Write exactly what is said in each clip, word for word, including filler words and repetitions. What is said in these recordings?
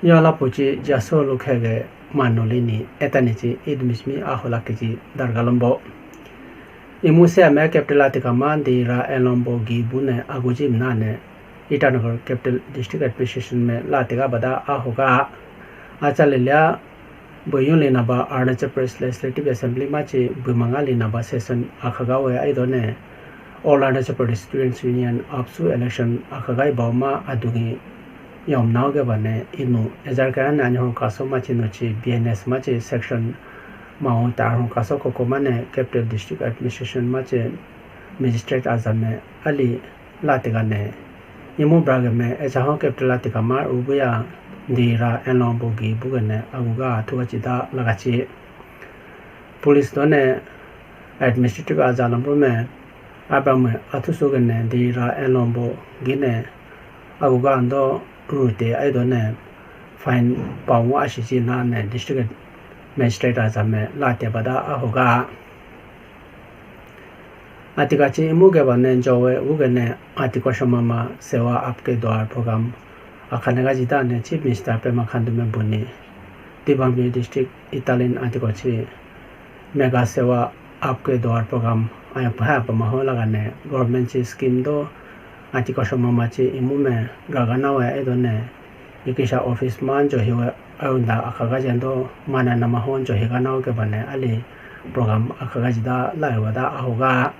Yala puchi jaso lukhege manulini etanichi idmismi ahola kiji dargalombo. Imu se ame capital atika ma dira elombo gi bune aguji mnane Itanagar Capital District Administration me latika bada ahoga. Achalilya buyun linaba Arunachal Pradesh Legislative Assembly machi bumanga linaba session akhagawe aidone All Arunachal Pradesh Students Union AAPSU election akhagai bauma adungi yom nao ge bane inu ejar kaya nani hon kaso machi nuchi B N S machi section mau tar hon kaso koko mane Capital District Administration machi magistrate azame ali latika ne imu brage me echa hon capital latika ma ubuya dira elombo gi bugene aguga athuga chida lagachi. Police done administrative aja lombo me abame athusu gene dira elombo gine aguga ando rute aidone fine pawu ashichi nane district magistrate azame late bada ahoga. Atika chi imu ge bane jowe ugene atiko shomama sewa apke dwar program akhane ga jida ne Chief Minister Pema Khandu me buni. Dibang District Italian atiko chi Mega Sewa Aapke Dwar program aya pha pa maho laga ne government chi scheme do atiko shomama chi imu me gaga nawe aidone ikisha office ma johiwe aunda akhaga jendo mana nama hon johiga naw ke bane ali program akhaga jida laiwa da ahoga.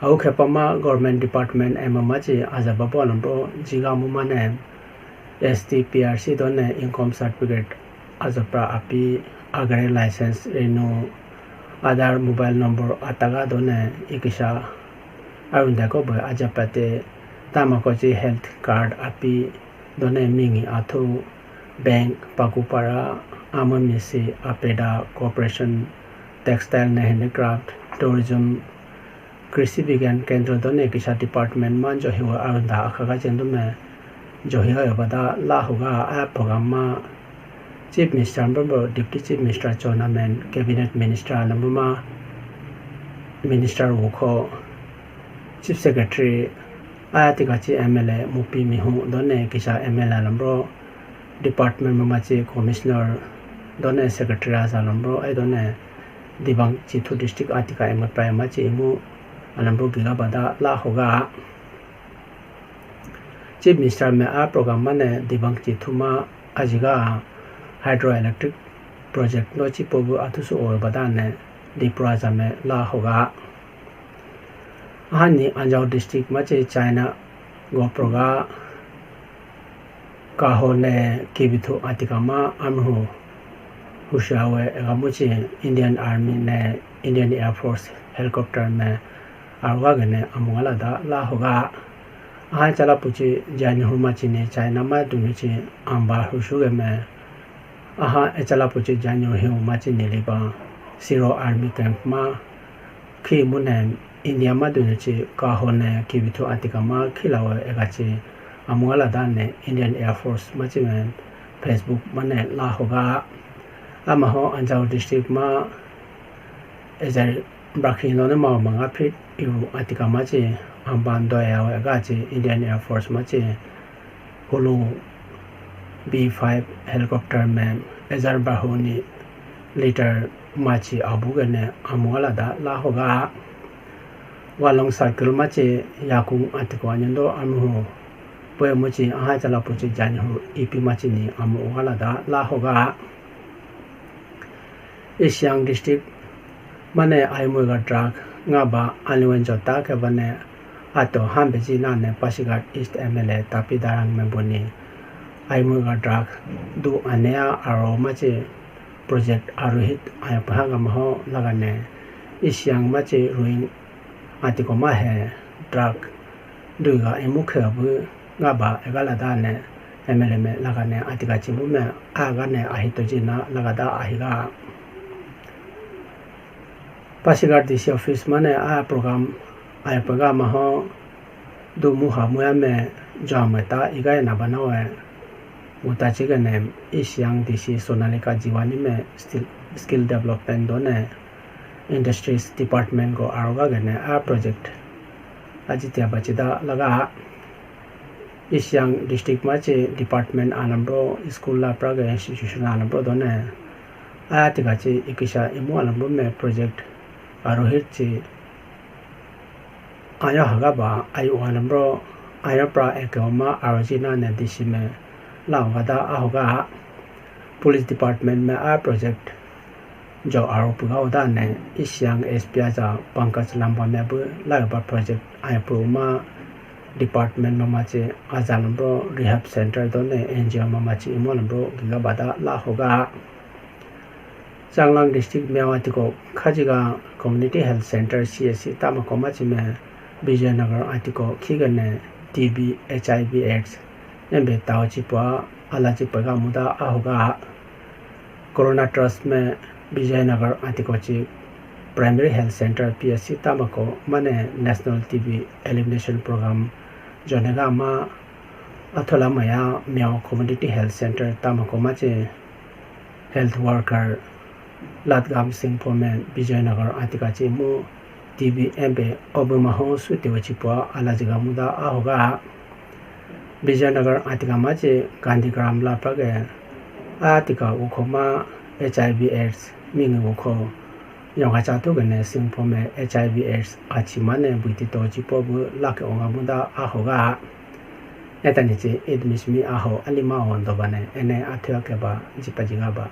Au khepama government department ema machi ajaba bo alombo jiga mu mane S T P R C done income certificate ajapra api, agri license renew, Aadhaar mobile number ataga done ikisha aunda ko bo ajapate tama ko chi health card api done mingi athu bank pakupara amamisi apeda cooperation textile ne handicraft tourism Krishi Vigyan Kendra done kisha department ma johiwa arunda akhaga chendume johiwa yobada lahoga a program ma Chief Minister Bambo, Deputy Chief Minister Chowna Men, Cabinet Minister alambuma Minister Wukho, Chief Secretary, aya tikachi M L A Mupi Mihu done kisha M L A alambro department mamachi commissioner done secretary asa alambro ai done Dibang Chithu district atika emat prai machi imu alambro giga bada lahoga. Chief Minister me a program mane Dibang Chithu ma ajiga hydroelectric project no chipobu athusu o bada ne Dipra jame lahoga. Ahani Anjaw district machi China goproga kaho ne kibithu atika ma amhu hushawe egamuchi Indian Army ne Indian Air Force helicopter me arwa gene amungala da lahoga. Aha chala puchi jani huma chini China ma dunu chi amba hushu ge me. Aha echala puchi jani hiu ma chini liba Siro Army Camp ma khi mune India ma dunu chi kaho ne kibithu atika ma khilawe egachi amungala da ne Indian Air Force ma chi me Facebook ma ne lahoga. Amaho Anjaw district ma ejer brakhi no ne ma manga phit iru atika ma chi amban do ya ga chi Indian Air Force ma chi hulu B five helicopter me ejar bahuni litre machi abu gene amungala da lahoga. Walong circle machi yakung atiko anyando amuhu poe muchi aha chala puchi jani hu ipi machi ni amu ugala da lahoga. East Siang district mane Aimui ga drug nga ba aliwen jota ke bane ato hambe ji nane Pasighat East M L A Tapi Darang me buni Aimui ga drug du ane a aro machi project aruhit aya paha ga maho lagane East Siang machi ruin atiko ma he drug dui ga emu khe bu nga ba egala da ne M L A me lagane atika chimu me aga ne ahito jina lagada ahiga. Pasighat D C office mane a program ai paga maho dumu hamuya me jame ta igai na banawe. Uta chigane East Siang D C Sonalika Jiwani me skill, skill development done industries department go aroga gane a project ajitia bachida laga. East Siang district ma chi department alambro, school lapra ge institution alambro done. Aya tika chi ikisha imu alambro me project arohit chi ayo haga ba ayo alambro ayo pra eke oma arojina ne D C me la hoga da ahoga. Police department me a project jo aro puga oda ne East Siang S P aja Pankaj Lamba me bu la ba project ayo pu ma department mama chi aja lambro rehab center done N G O mama chi imo lambro giga bada la hoga. Changlang district me atiko Khajiga Community Health Center C H C tama koma chi me Vijaynagar atiko khigane T B, H I V, AIDS embe tao chi pua ala chi pega muda ahoga. Corona Trust me Vijaynagar atiko chi Primary Health Center P H C tamako mane National T B Elimination Program jonega ma athola maya Miao Community Health Center tamako ma chi health worker Latgam Singpho me Vijaynagar atika chi mu T B embe obu maho suti wachi pua ala jiga muda ahoga. Vijaynagar atika ma chi Gandhigram lapra ge atika ukho ma H I V AIDS mingi ukho yonga chatu gane Singpho me H I V AIDS achi mane buiti to chi po bu lake onga muda ahoga. Etani chi admission mi aho alima ondo bane ene athuya ke ba jipa jiga ba.